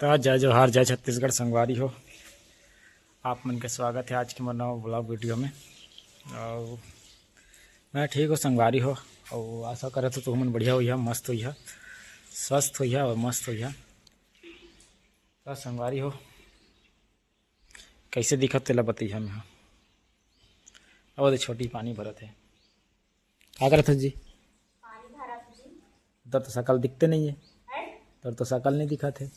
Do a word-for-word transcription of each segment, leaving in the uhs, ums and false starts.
त जय जोहार, जय छत्तीसगढ़ संगवारी हो, आप मन के स्वागत हे आज के मोर नवा vlog video में। अउ मैं ठीक हो संगवारी हो, अउ आशा करत हो तुमन बढ़िया होइहा, मस्त होइहा, स्वस्थ होइहा अउ मस्त होइहा। त संगवारी हो, कइसे दिखत तेला बतइहा मैं हा। अउ दे छोटी पानी भरत हे। का करत हस जी? पानी भरत हूँ जी। तोर तो शकल दिखते नहीं है। हैं? तोर तो शकल नहीं दिखत है।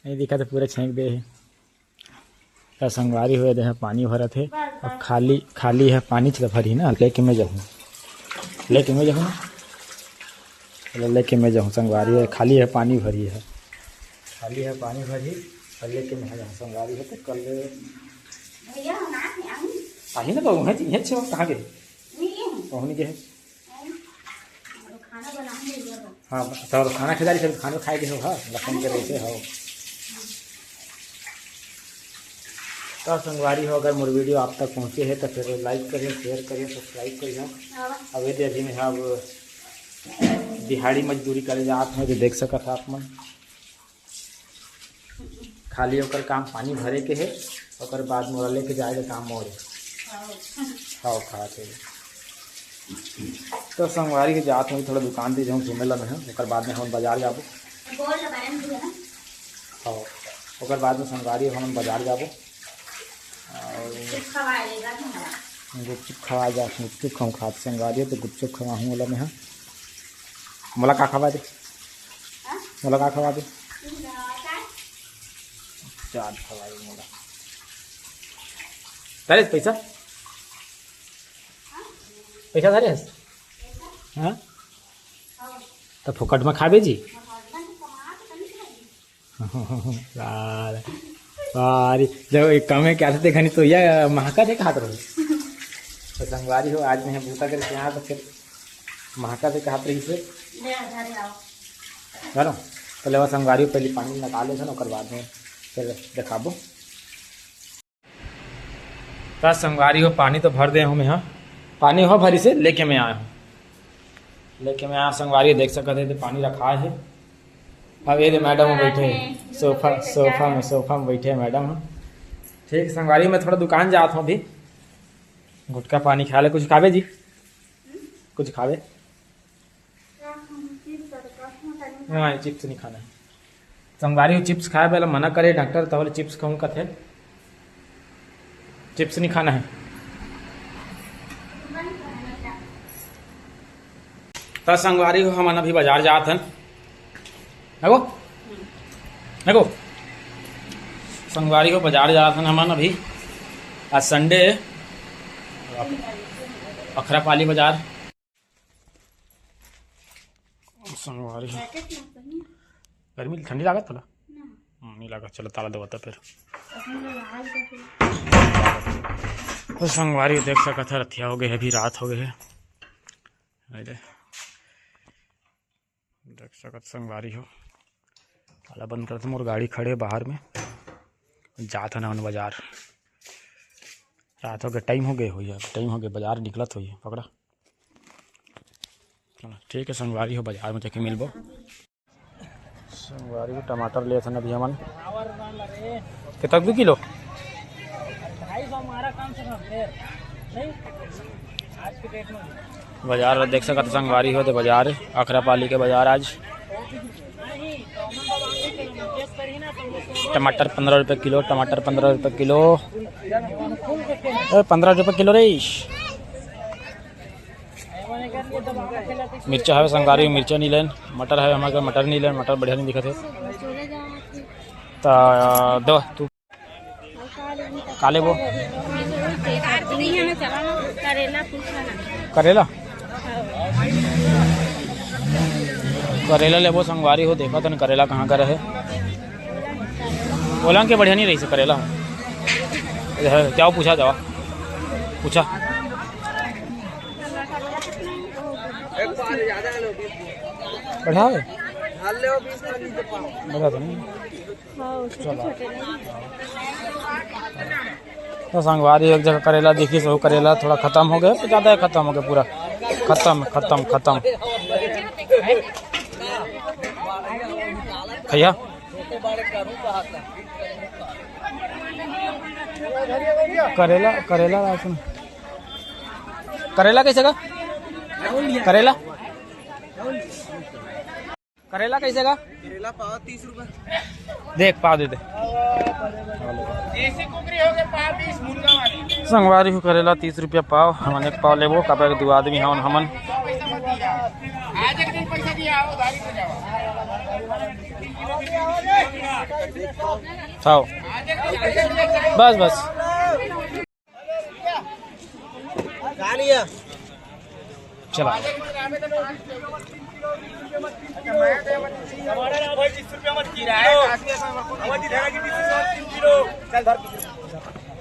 नहीं दिखत है, पूरा छेंक दे है। त संगवारी हो दे, पानी भरत है। बस, अउ बस। खाली, खाली है, पानी चला भरी ना, लेके मैं जाहूँ। लेके मैं जाहूँ ना। चलो, लेके मैं जाहूँ संगवारी है, खाली है, पानी भरी है। खाली है, पानी भरी, अउ लेके मैं जाहूँ संगवारी है, त कल भैया, हम आए हैं, आए हैं। आही ना, तो उहें, इहें छे, कहाँ गए? नहीं, ये हैं। पहुन गए हैं। हैं? और खाना बनाऊंगी, ये लो। हाँ, तो खाना खिला रही, खाना खाए के हो, हाँ, लखन के रहते हो। त संगवारी हो, अगर मोर video आप तक पहुँचे है, त फिर like करिए, share करिए, subscribe करिए। हाँ। अब ये दे अभी मैं अब दिहाड़ी मजदूरी करे जात हूँ, जो देख सकत है आप मन। खाली ओकर काम पानी भरे के हे, ओकर बाद मोला लेके जाए के काम मोर हे। हाँ। हाँ, खात हे। त संगवारी के जात हूँ, थोड़ा दुकान दे जाऊँ घूमे ला मैं, ओकर बाद में हम बाजार जाबो। बोल ना, बारे में बोल ना। हाँ, ओकर बाद में संगवारी हम बाजार जाबो। अउ गुपचुप खवाए लेगा तुम्हारा। गुपचुप खवाए जा, गुपचुप हम खात संगवारी, त गुपचुप खवाहूँ ओला मैं हा। मोला का खवा दे? हाँ? मोला का खवा दे? चाट। चाट खवाई मोला। धरे हस पैसा? पैसा धरे हस? हाँ? त फोकट में खाबे जी? यार, अरे, जब एक कमे के आथे, देखा नहीं तो यह महका दे खात रहो। त संगवारी हो, आज मैं बूता करके यहाँ तो फिर महका से कहत रही से। ले आ, घरे आओ। चलो, त लेवा संगवारी हो, पहले पानी निकाल लेथन, ओकर बाद में फिर देखाबो। त संगवारी हो, पानी तो भर दे हूँ मैं, हाँ, पानी हो भरी से लेके मैं आया हूँ, लेके मैं आया संगवारी हो, देख सकत हे, त पानी रखा है। अब ये दे मैडम बैठे हैं, सोफा, सोफा में, सोफा में बैठे हैं मैडम। ठीक संगवारी, मैं थोड़ा दुकान जात हूँ अभी, गुटखा पानी खा ले, कुछ खाबे जी? कुछ खाबे? नहीं, चिप्स नहीं खाना है। संगवारी हो, चिप्स खाए वाला मना करे डॉक्टर, तब ले चिप्स खाऊं कथे। चिप्स नहीं खाना है। त संगवारी हो, हमन अभी बाजार जात हन। है वो? है वो? संगवारी हो, बाजार जात हन हमन अभी। आज Sunday है। अखरापाली बाजार। संगवारी हो। जैकेट में पहनी। गर्मी, ठंडी लागत तोला? ना। हम्म, नहीं लागत। चलो, ताला देवता फिर। अपन लोग आज का फिर। त संगवारी हो, देख सकत है, रतिया हो गए है, अभी रात हो गए है। अरे, देख सकत संगवारी हो, ताला बंद करत हन, मोर गाड़ी खड़े बाहर में, जात हन हमन बाजार। रात हो गए, टाइम हो गए होई, टाइम हो गए, बाजार निकलत होई, पकड़ा। चलो, ठीक है संगवारी हो, बाजार में जाके मिलबो। संगवारी हो, टमाटर लेत हन अभी हमन। कितना दू किलो? बाजार देख सकत संगवारी हो, त बाजार, अखरापाली के बाजार आज। टमाटर पंद्रह रुपये किलो, टमाटर पंद्रह रुपये किलो। ए, पंद्रह रुपये किलो रे। मिर्चा हवे संगवारी, मिर्चा नहीं लेन, मटर हवे, हमारे घर मटर नहीं लेन, मटर बढ़िया नहीं दिखत है। त दो तू का लेबो? करेला पूछा ना। करेला? करेला लेबो संगवारी हो, देखत हन करेला कहाँ का रहे। ओला के बढ़िया नहीं रही से करेला। जाओ पूछा, जाओ पूछा। बढ़िया है? बढ़िया तो नहीं। हाँ, उससे तो छोटे नहीं। तो संगवारी एक जगह करेला देखी, सो करेला थोड़ा खत्म हो गया, तो ज़्यादा ही खत्म हो गया पूरा। खत्म, खत्म, खत्म। खइया। करेला, करेला राखन। करेला कैसे का? करेला? करेला कैसे का? करेला पाव तीस रुपया। देख, पाव दे दे। देसी कुकरी हो गए, पाव बीस, मुर्गा वाली। संगवारी हो, करेला तीस रुपया पाव। हमन एक पाव लेबो, काबर के दू आदमी हवन हमन। आज एक दिन पैसा दिया, आओ, गाड़ी पे जाओ। खाओ। बस, बस। चला।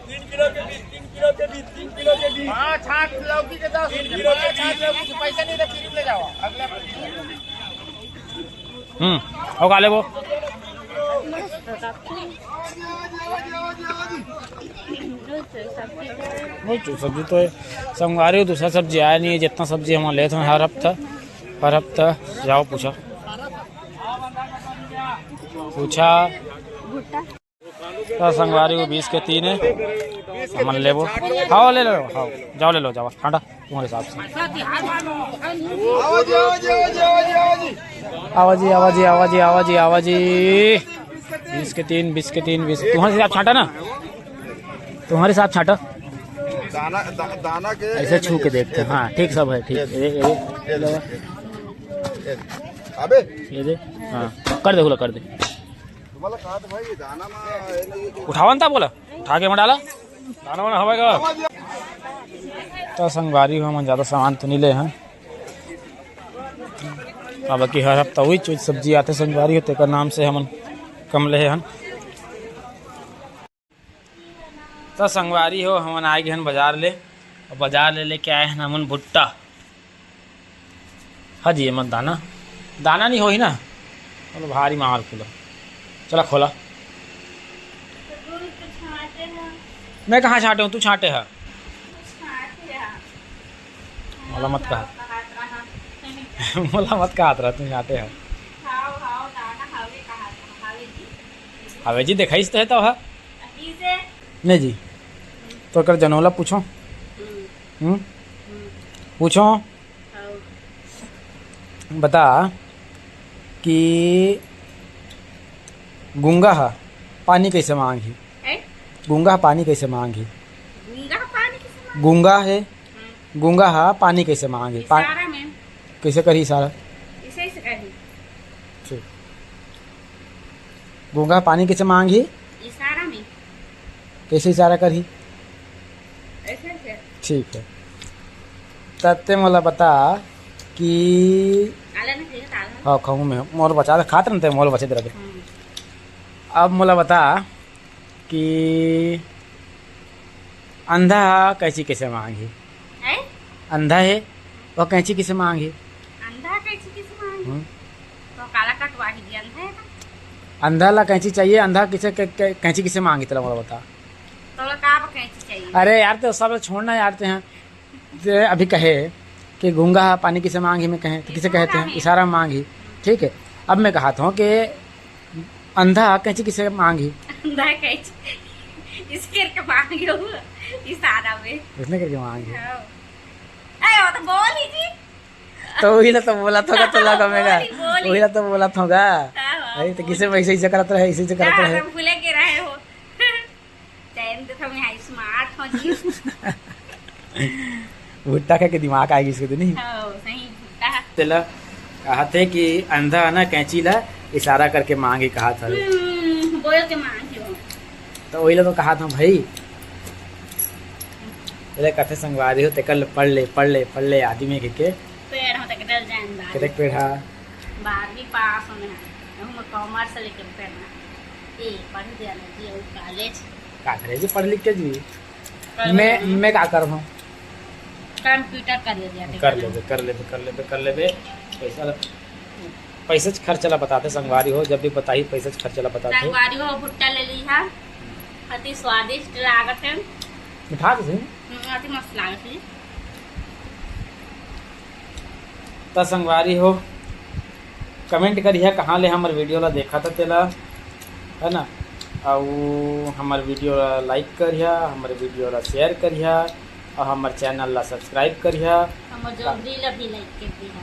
तीन किलो के बीस, तीन किलो के बीस, तीन किलो के बीस। हाँ, छाट लौकी के दस, तीन किलो के बीस। पैसा नहीं तो फ्री में ले जाओ। अगला हम्म, हो गा लेबो। वो तो सब्जी तो है, संगवारी हो, दूसरा सब्जी आया नहीं है, जितना सब्जी हम लेते हैं हर हफ्ता, हर हफ्ता। जाओ पूछा, पूछा। तो संगवारी हो, बीस के तीन है, हमन लेबो। खाओ, ले लो, खाओ, जाओ, ले लो, जाओ, ठंडा। तुम्हारे हिसाब से। आवा जी, आवा जी, आवा जी, आवा जी, आवा जी। आवा जी, आवा जी, आवा जी, आवा जी, आवा जी। बीस के तीन, बीस के तीन, बीस। तुम्हारे हिसाब छांटा ना, तुम्हारे हिसाब छांटा। दाना, दा-, दाना के ऐसे छू के देखते हैं। हाँ, ठीक सब है, ठीक। ये, ये, ये, ये, ये, अबे। ये दे। हाँ, कर दे, बोला, कर दे। तुम्हाला कहा था भाई, ये दाना मा, ये नहीं, ये उठावन था बोला, उठा के मैं डाला। दाना वाना हवा का। तो संगवारी हो, हमन ज्यादा सामान तो नहीं ले हन। अब कि हर हफ्ता वही चीज सब्जी आते संगवारी हो, तेकर नाम से हमन कम ले हन। तो संगवारी हो, हमन आए गए हन बाजार ले, और बाजार ले लेके आए हन हमन भुट्टा। हाँ जी, एमा दाना, दाना नहीं होही ना, चलो भारी मार खोला, चला खोला। मैं कहाँ छांटे हूँ, तू छांटे है। मोला मत कहा। मोला मत कहा रहा, तू छांटे है। हवे जी, देखाइस तो है तो है। नहीं जी, तो कर जनोला पूछो। हम्म। हम्म? हम्म। पूछो। हाँ। बता कि गूंगा ह पानी कइसे मांगही? हैं? गूंगा ह पानी कइसे मांगही? गूंगा ह पानी कइसे मांगही? गूंगा हे, हम्म। गूंगा ह पानी कइसे मांगही? पा-, इशारा में। कइसे करही इशारा? ऐसे, ऐसे करही। ठीक। गूंगा ह पानी कइसे मांगही? इशारा में। कइसे इशारा करही? ऐसे, ऐसे। ठीक है। त ते मोला बता कि आला न खाइए, आला। हाँ, खाऊं मैं। मोर बचा दे, खात रहते, मोर बचे दे रहे। हम्म। अब मोला बता कि अंधा कैंची कइसे मांगही? हैं? अंधा हे, वो कैंची कइसे मांगही? अंधा कैंची कइसे मांगही? हम्म। तो काला कटवा के दिया, अंधा है तो। अंधा ला कैंची चाहिए, अंधा किसे कै-, कै-, कैंची कइसे मांगही, तेला मोला बता। तोला का बा कैंची चाहिए? अरे यार, तो सब छोड़ना यार, ते हैं। ते अभी कहे कि गूंगा ह पानी कइसे मांगही, मैं कहे, तो किसे इशारा कहते हैं? में। इशारा मांगही। ठीक है, अब मैं कहत हूँ कि अंधा कैंची कइसे मांगही? अंधा कैंची इसे करके मांगही हो, इशारा में। इसने करके मांगही। हाँ। अरे, वो तो बोल ही जी। तो वही ला तो बोला था, तो लगा मेरा। बोली, बोली। वही ला तो बोला था। हाँ, हाँ, अरे, तो बोली। किसे वैसे ही करत रहे, ऐसे ही करत हाँ, रहे। तो भूले के रहे हो। चैन तो तुम यहाँ smart हो जी। भुट्टा खा के दिमाग आ गई इसके तो नहीं। हाँ, सही भुट्टा। तेला कहा थे कि अंधा ना कैंची ला इशारा करके मांगही कहा था। हम्म, बोल के मांगही हो। तो वही ला तो कहा था भाई। तेला कथे संगवारी हो, तेकर ले पढ़ ले, पढ़ ले, पढ़ ले, आदमी के के। पेड़ हो तक डर जाए अंदाज। कतेक पेड़ हा? बारहवीं पास होने हैं। हम commerce लेके पढ़ना। ए, पढ़ दिया ना जी, वो college। का करे जी पढ़ लिख के जी? कर मैं, लेना। मैं का करब हम? Computer कर ले जाते कर कर। लेबे, कर लेबे, कर लेबे, कर लेबे। पैसा ल-, पैसा च खर्चा ला बताथे संगवारी हो, जब भी बताही पैसा च खर्चा ला बताथे। संगवारी हो, भुट्टा ले ली है, अति स्वादिष्ट लागत है। मिठास है। हम्म, अति मस्त लागत है। त संगवारी हो, Comment करिहा कहाँ ले हमर video ला देखत हा तेला, है ना? अउ हमर video ला like करिहा, हमर video ला share करिहा, अउ हमर channel ला subscribe करिहा। हमर जोंधरी ला भी like कर दिहा।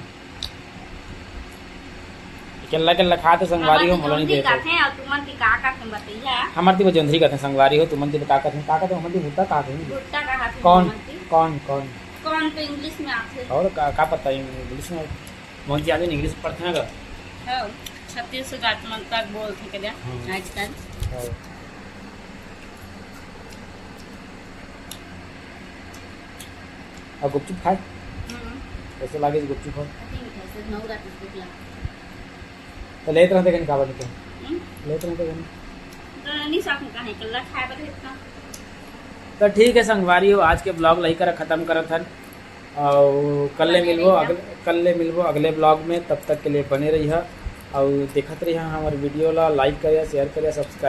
केला केला खात हे संगवारी हो, हमर मोला नहीं जोंधरी देत हे। काथे, अउ तुमन के का काथे, बताइहा। हमर ती वो जोंधरी काथे संगवारी हो, तुमन ती का काथे, का काथे, हमर ती भुट्टा काथे। भुट्टा काथे कौन? हमर ती। कौन, कौन? कौन तो English में आथे। अउ का, का पता English में? मोहन जी आदमी English पढ़थे ना का? हाँ, छत्तीसगढ़ मन तक बोलथे के हम्म। आजकल। हाँ। अउ गुपचुप खाए? हम्म। कैसे लागे गुपचुप हो? अति मीठा, ऐसे नौ रात में भूख लगा। तो लेत रहते कहीं काबर नहीं कहीं? हम्म? लेत रहते कहीं? तो नहीं सकूं कहीं, कल्ला खाए बर इतना। तो ठीक है संगवारी हो, आज के vlog ला इही करा खत्म करत हन। अउ कल ले बने मिलबो रहिहा। अगले, कल ले मिलबो अगले vlog में। तब तक के लिए बने रहिहा अउ देखत रहिहा हमर video ला, like करिहा, share करिहा, subscribe